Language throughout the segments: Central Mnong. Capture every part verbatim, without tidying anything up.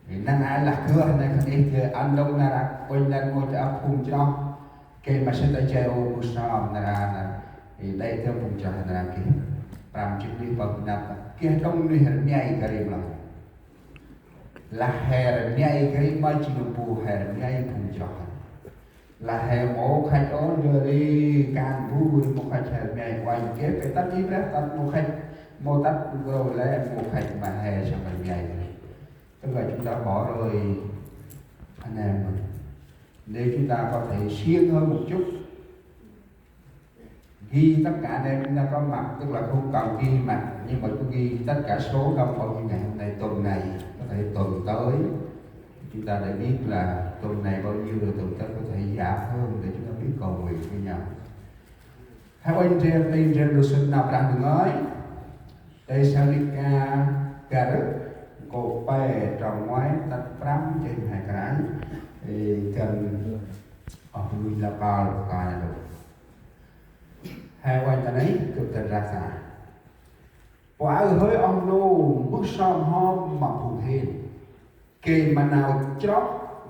Năng ai lah gơ nây khân ih gơ ăn đŏng nar aơ, uănh lĕ mâu chă phung chroh. Gay ma sĭt ta jay ôh, mbơh sơm nar aơ, nar aơ. Ê, đê̆ gơ phung chroh nar aơ geh prăm jât nuih pơh năp, geh đŏng nuih rmia i kơt ri mlŏm. Lah he rmia i kơt ri ma jêng nơm bu he rmia i phung chroh. Lah he mâu khăch ôh, ndơ ri kan bu ri mâu khăch he rmia i uănh geh, pe tât i brah tât mâu khăch, mâu tât bu rô lĕ mâu khăch ma he sâm rmia i. Tức là chúng ta bỏ rơi anh em mình. Nếu chúng ta có thể siêng hơn một chút, ghi tất cả anh em chúng ta có mặt, tức là không cần ghi mặt, nhưng mà cứ ghi tất cả số đông bao nhiêu ngày hôm nay, tuần này, có thể tuần tới, chúng ta để biết là tuần này bao nhiêu, rồi tuần tới có thể giảm hơn để chúng ta biết cầu nguyện với nhau. He uănh ndrel, ndrel lôh sŭn nau Brah Ndu ngơi. Têsalônika, kăl nkô̆ pe, trong ngoai tât prăm, jêh he kral. Ê, găn, oh, lui la pal, pal đô. He uănh ta nây, gâp dăn rah sa. Pô aơ hơi oh nô, mbơh sơm hŏm ma phung hên. Gay ma nau chroh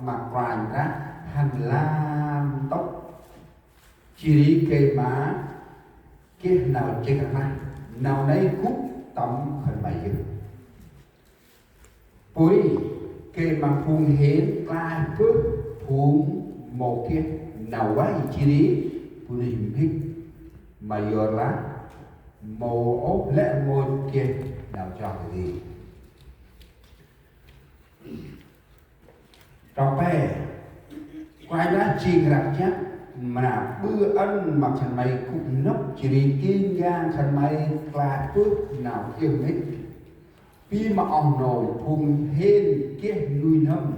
ma Kôranh Brah hăn lam ntŭk. Jêh ri gay ma geh nau chêk rmah. Nau nây gŭ tâm khân may yơh. Pô ri, gay ma phung hên klaih bơh phung mâu geh nau vay, jêh ri bunuyh mhĭk ma yor lah mâu ôh lĕ mâu geh nau chroh ri. Trong pe, Kôranh Brah jêng răk jăk, mra ƀư ăn ma khân may gŭ nâp, jêh ri geh ngan khân may klaih bơh nau iơh mhĭk. Bi ma oh nô phung hên geh nuih n'hâm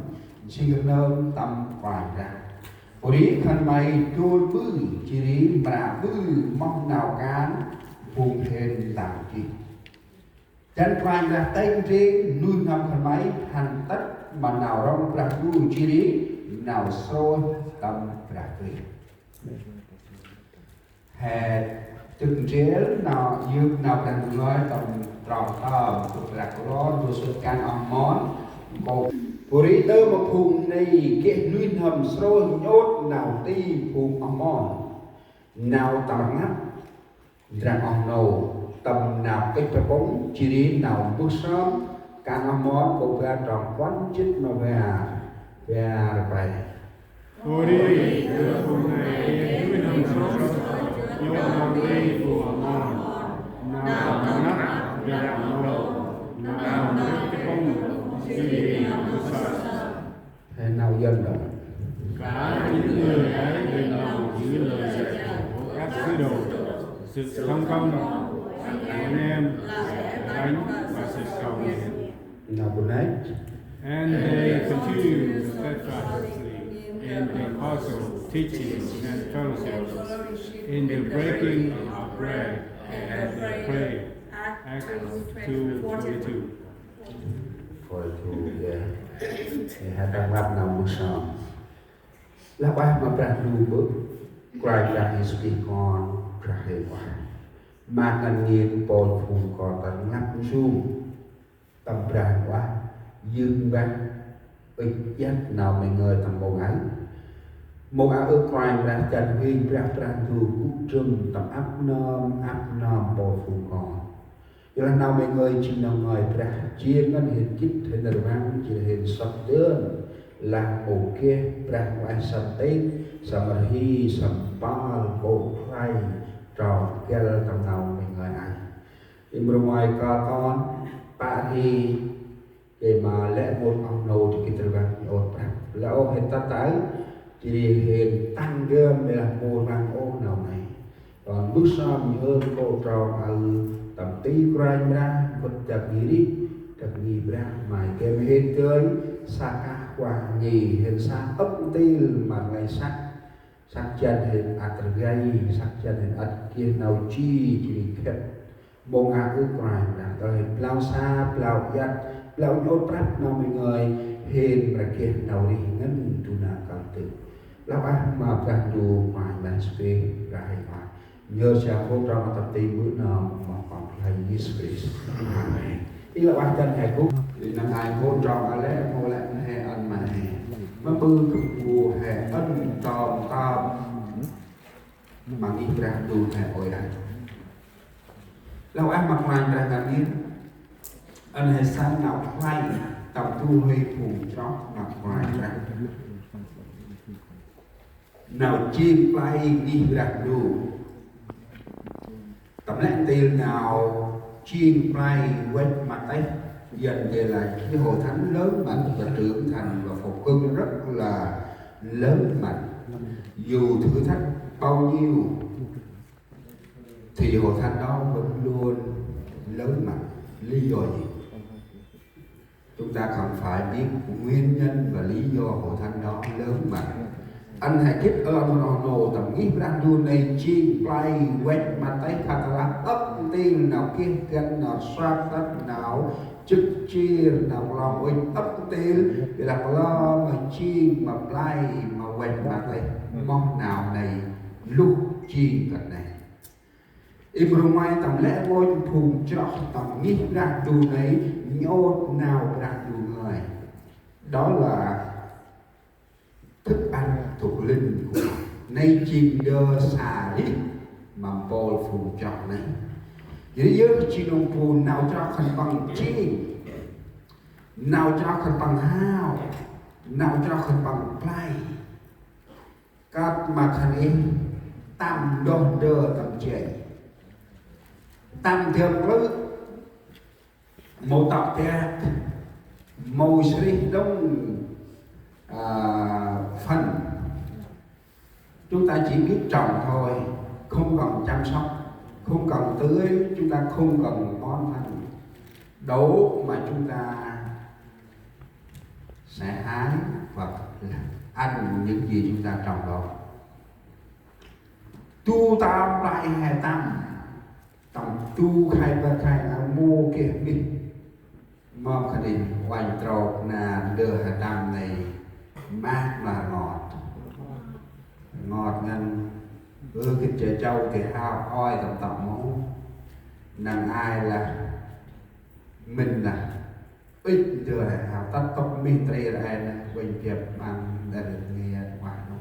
nsing rnơm tâm Kôranh Brah. Pô ri khân may dôl ƀư, jêh ri mra ƀư moh nau kan phung hên ntơm jêh. Dăn Kôranh Brah têng ndrêng nuih n'hâm khân may hăn tât ma nau rŏng Brah Ndu, jêh ri nau srôih tâm Brah Krist. He dâk ndrel nau yơk nau Brah Ndu ngơi tâm trong tơm, tŭ Brah Kôranh, tŭ sŭt kan oh mon, nkô̆. Pô ri tơ ma phung nây geh nuih n'hâm srôih nhŭp nau ti phung oh mon. Nau tâm rnglăp ndrăng oh nô, tâm nau kêch prpŭng, jêh ri nau mbơh sơm, kan oh mon, nkô̆ bar trong puăn jât ma bar, bar pe. Pô ri, tơ phung nây geh nuih n'hâm srôih nhŭp nau ti phung oh mon. Nau tâm rnglăp ndrăng oh nô, nau kêch prpŭng, jêh ri nau mbơh sơm. He nau Yuăn đŏng. Cả những người ấy đồng lòng giữ lời dạy của các sứ đồ, sự thông công của anh em, thánh và sự cầu nguyện. Nau bu nây. And they continue steadfastly in the apostle, teaching, and fellowship, in the breaking of bread, and the prayer. Acts two twenty-two. Koi tu, ya. Ya, he tâm rnglăp nau mbơh sơm. Lah ueh ma Brah Ndu bơh, Kôranh Brah Yêsu Krist Kon Brah hên ueh. Ma ngăn ngên pôch phung kon tâm rnglăp nsum. Tâm Brah ueh, yơk mbah, ŭch iăt nau mĭn ngơi tâm mông aơ. Mông aơ Kôranh Brah dăn huêng Brah, Brah Ndu gŭ trŭm tâm ăp nơm, ăp nơm pôch phung kon. Yorlah nau mĭn ngơi jêng nau ngơi Brah, jêng ngăn hên gĭt, hên rvăng, jêng hên sŏk dơn. Lah mâu geh Brah ueh săm têng, săm rhi, săm pâl, kô̆ khlay, trong găl tâm nau mĭn ngơi aơ. Ê mrô ngơi kơt kon, pă rhi, gay ma lĕ môt oh nô dâk gĭt rvăng nhŭp prăp. Lah ôh hên tât aơ, jêh ri hên tăng gơm, ƀiălah mâu rvăng ôh nau nây. Kon mbơh sơm nhhơr kô̆ trong aơ tâm ti Kôranh Brah, gâp dăk ngih rêh, dăk ngih Brah ma gay ma hên dơi, sa kah kuah ngih, hên sa ăp ntil ma rnglay săk. Săk jăn hên ăt rgay, săk jăn hên ăt geh nau ji, jêh ri khât. Mông aơ Kôranh Brah, tơ hên blau sa, blau iăt, blau nhŭp prăp nau mĭn ngơi, hên mra geh nau rêh ngăn du nă kăl dơ̆. Lah ueh ma Brah Ndu Kôranh Brah Yêsu Krist, Brah hên ueh. Nhhơr siăm kô̆ trong tâm ti mbơh nơm ma Kon Brah Yêsu Krist. Amen. I lah ueh dăn he gŭ, i năng ai kô̆ trong aơ lĕ, mâu lĕ Ƀư khân păng he ăn tơm tơm ma ngih Brah Ndu he ôi a. Lah ueh ma Kôranh Brah ngăn ngên, ăn he săn nau khlay tâm du huê phung chroh ma Kôranh Brah. Nau jêng play ngih Brah Ndu. Tâm lĕ ntil nau jêng play vêch ma têh, Yuăn dê la chi hội thánh lớn mạnh và trưởng thành và phục hưng rất là lớn mạnh. Dù thử thách bao nhiêu thì hội thánh đó vẫn luôn lớn mạnh. Lý do gì? Chúng ta cần phải biết nguyên nhân và lý do hội thánh đó lớn mạnh. Ăn he gĭt ơ nô nô tâm ngih Brah Ndu nây jêng play vêch ma têh, khă lah ăp ntil nau geh găn, nau soát tât, nau chưk chir, nau klom uănh ăp ntil, bi lah klom ma jêng ma play ma vêch ma têh, moh nau nây luh jêng kơt nây. Ê mrô ngoai tâm lĕ rngôch phung chroh tâm ngih Brah Ndu nây, nhôt nau Brah Ndu ngơi. Đó là thức ăn thuộc linh của họ. Nây jêng ndơ sa rih ma mpôl phung chroh nây. Jêh ri yơh jêng nơm phung nau chroh khân păng jêng, nau chroh khân păng hao, nau chroh khân păng play. Kơt ma khân ê tăm đŏng ndơ tâm jay, tăm dơm klư, mâu tŏk dak, mâu srih đŏng, à, phần. Chúng ta chỉ biết trồng thôi, không cần chăm sóc, không cần tưới, chúng ta không cần bón phân. Đủ mà chúng ta sẽ hái hoặc là ăn những gì chúng ta trồng đó. Tu tâm play he tăm, tâm tu khlay play khlay nau mâu geh mih. Mâm khân ê uănh trôk na ndơ he tăm nây mah mlah rngot. Rngot ngăn, ơ, gĭt che châu ti hao ôi tâm tŏm mâu. Năng ai lah, mĭn lah ŭch ndơ he hao tât tŏk mih tri rai nê, uănh biăp măng, đa rơt ngiat, uah nô.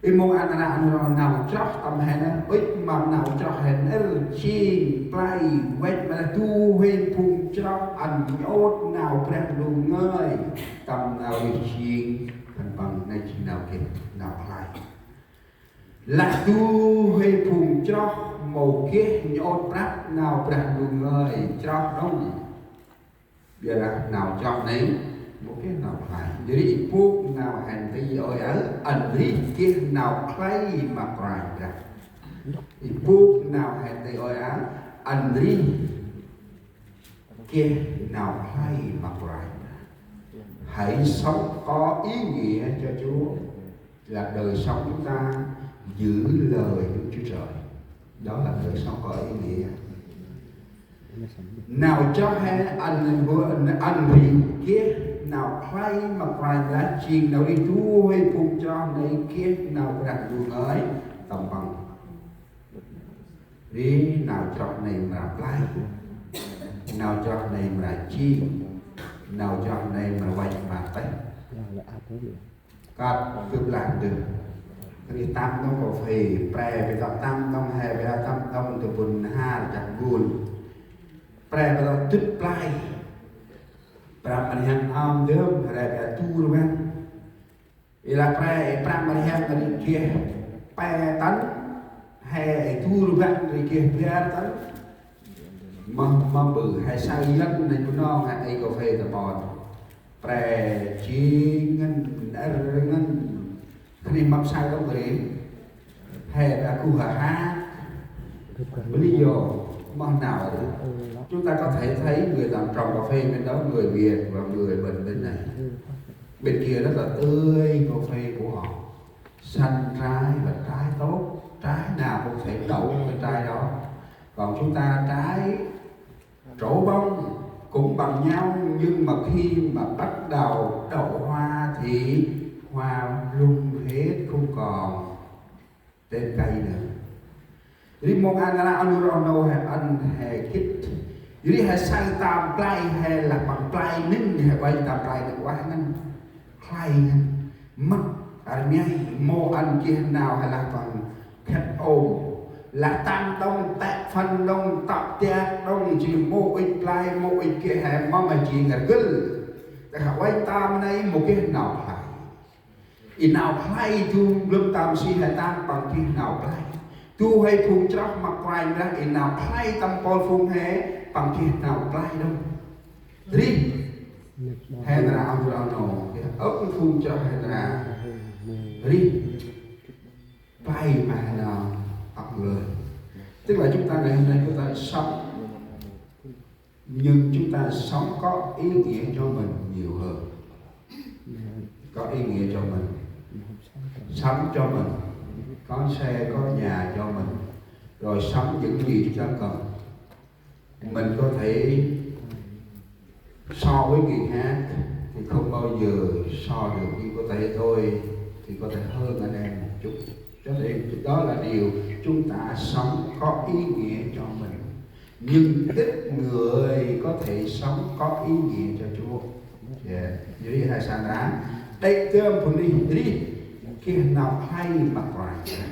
Ê mông ăn ră nô nau chroh tâm he nê, ŭch mâm nau chroh he nê, jêng play vêch ma du huê phung chroh ăn nhôt nau Brah Ndu ngơi, tâm nau rih jêng, khân păng nê jêng nau geh, nau khlay. Lah du huê phung chroh mâu geh nhôt prăp nau Brah Ndu ngơi, chroh đŏng. Biălah nau chroh nây mâu geh nau khlay. Jêh ri i puk nau he nti ôi aơ, ăn rih geh nau khlay ma Kôranh Brah. I puk nau he nti ôi aơ, ăn rih geh nau khlay ma Kôranh Brah. Hãy sống có ý nghĩa cho Chúa. Là đời sống chúng ta giữ lời Đức Chúa Trời. Đó là đời sống có ý nghĩa. Nau chroh he ăn, ăn rih geh nau khlay ma Kôranh Brah, jêng nau rih du huê phung chroh nây geh nau Brah Ndu ngơi tâm păng. Ri nau chroh nây mra play, nau chroh nây mra jêng, nau chroh nây mra vêch ma têh. Kơt gâp lah ndơ. Ri tăm đŏng cà phê, pre pe tăm, tăm đŏng he, pe tăm đŏng tơ bun ha chak gun. Pre pe tăm dŭt play. Prăm ma rhiăng ơm dơm, re pe tu rvăng. I lah pre, i prăm ma rhiăng ri geh pe tăn, he i tu rvăng ri geh bar tăn. Mâm, mâm ƀư, he saơ Yuăn nê bu nong, he i cà phê tơ ƀon. Pre jêng ngăn, er ngăn. Khân ê mâm saơ đŏng ri. He a ku ha ha. Lý do, mâm nau ri. Chúng ta có thể thấy người làm trồng cà phê bên đó, người Việt và người bên, bên này. Bên kia rất là tươi cà phê của họ. Xanh trái và trái tốt. Trái nào cũng sẽ đậu cái trái đó. Còn chúng ta trái trổ bông cũng bằng nhau, nhưng mà khi mà bắt đầu đậu hoa thì hoa rụng hết, không còn trên cây nữa. Ri mông ăn ră nô rŏ nô he ăn he gĭt. Ri he saơ tâm play he lah păng play nâng, he uănh tâm play nâng uah nâng. Khlay ngăn mât ar mei mâu ăn geh nau he lah păng khât ôm, lah tăng đŏng, tĕ phăn đŏng, tŏ tiak đŏng, jêh mâu ŭch play, mâu ŭch geh he mâu he jêng rgâl. Tơ hŏ uănh tâm nây mâu geh nau khlay. I nau khlay du lŭm tâm si he tăng păng geh nau play. Du huê phung chroh ma Kôranh Brah i nau khlay tâm mpôl phung he păng geh nau play đŏng. Rêh he ndra ŏk ndra nô, ŏk phung chroh he ndra rêh play ma he nau ŏk lơi. Tức là chúng ta ngày hôm nay chúng ta sống, nhưng chúng ta sống có ý nghĩa cho mình nhiều hơn. Có ý nghĩa cho mình. Sống cho mình. Có xe, có nhà cho mình. Rồi sống những gì chúng ta cần. Mình có thể so với người khác thì không bao giờ so được, nhưng có thể tôi thì có thể hơn anh em một chút. Có thể đó là điều chúng ta sống có ý nghĩa cho mình. Nhưng ít người có thể sống có ý nghĩa cho Chúa. Dạ. Jadi hai sandra. Đây tơm phun đi, đi. Geh nau khlay ma Kôranh Brah.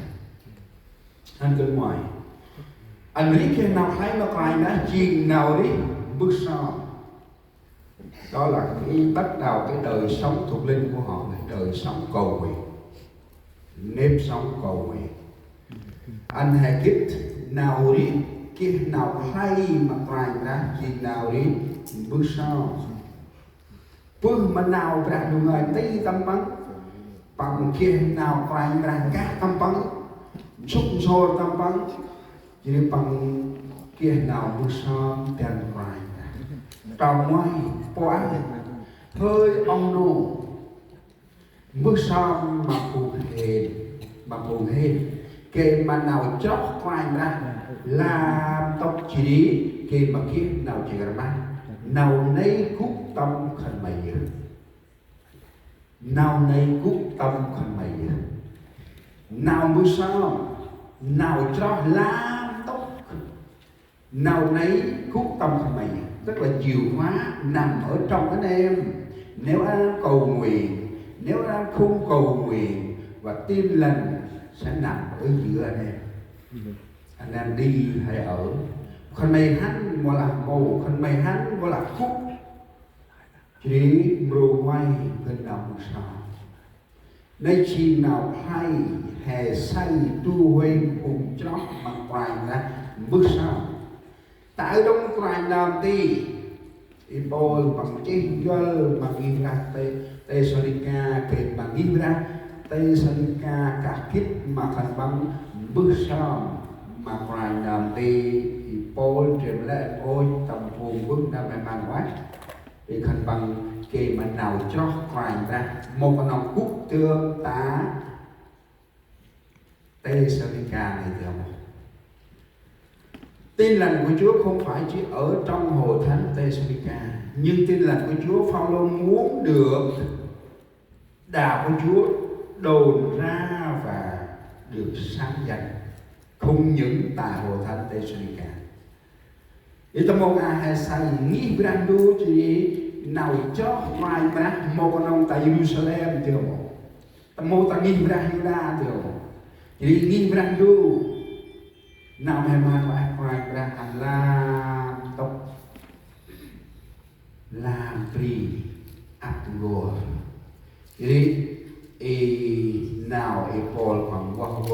Ăn kơt nguai. Ăn rêh geh nau khlay ma Kôranh Brah jêng nau rêh mbơh sơm. Đó là cái bắt đầu cái đời sống thuộc linh của họ, là đời sống cầu nguyện. Nếp sống cầu nguyện. Ăn he gĭt nau rêh geh nau khlay ma Kôranh Brah jêng nau rêh mbơh sơm. Bơh ma nau Brah Ndu ngơi nti tâm păng, păng geh nau Kôranh Brah nkah tâm păng, nsŭk nsôr tâm păng, jêh ri păng geh nau mbơh sơm dăn Kôranh Brah. Trong nguai, pô ăn, hơi ŏng nô, mbơh sơm ma phung hên, ma phung hên. Gay ma nau chroh Kôranh Brah lam ntŭk, jêh ri gay ma geh nau jêng rmah. Nau nây gŭ tâm khân may yơh. Nau nây gŭ tâm khân may yơh. Nau mbơh sơm, nau chroh lam ntŭk. Nau nây gŭ tâm khân may, tức là chìa khóa nằm ở trong anh em. Nếu anh em cầu nguyện, nếu anh em không cầu nguyện, và Tin Lành sẽ nằm ở giữa anh em. Anh em đi hay ở. Khân may hăn mâu lah mâu, khân may hăn mâu lah gŭ. Jêh ri mrô nguai geh nau mbơh sơm. Nây jêng nau khlay he say du huê phung chroh ma Kôranh Brah mbơh sơm. Ta aơ đŏng Kôranh nơm nti. I Pôl păng chih njuăl ma ngih Brah Tê-, Têsalônika, gay ma ngih Brah Têsalônika kah gĭt ma khân păng mbơh sơm ma Kôranh nơm nti. I Pôl ndrel lĕ ôch tâm phung mbơh nơm he măng ueh. Ri khân păng gay ma nau chroh Kôranh Brah, mâu knŏng gŭ tơm ta Têsalônika nây dơm. Tin Lành của Chúa không phải chỉ ở trong hội thánh Têsalônika, nhưng Tin Lành của Chúa, Phaolô muốn được đạo của Chúa đồn ra và được sáng danh, không những tại hội thánh Têsalônika. I tâm mông a he say ngih Brah Ndu, jêh ri nau chroh Kôranh Brah mâu knŏng ta Yêrusalem dơm mâu. Ta mâu ta ngih Brah Yuđa dơm mâu. Jêh ri ngih Brah Ndu, nau he măng ueh Kôranh Brah hăn lam ntŭk, lam bri, ăp n'gor. Jêh ri i nau i Pôl păng vah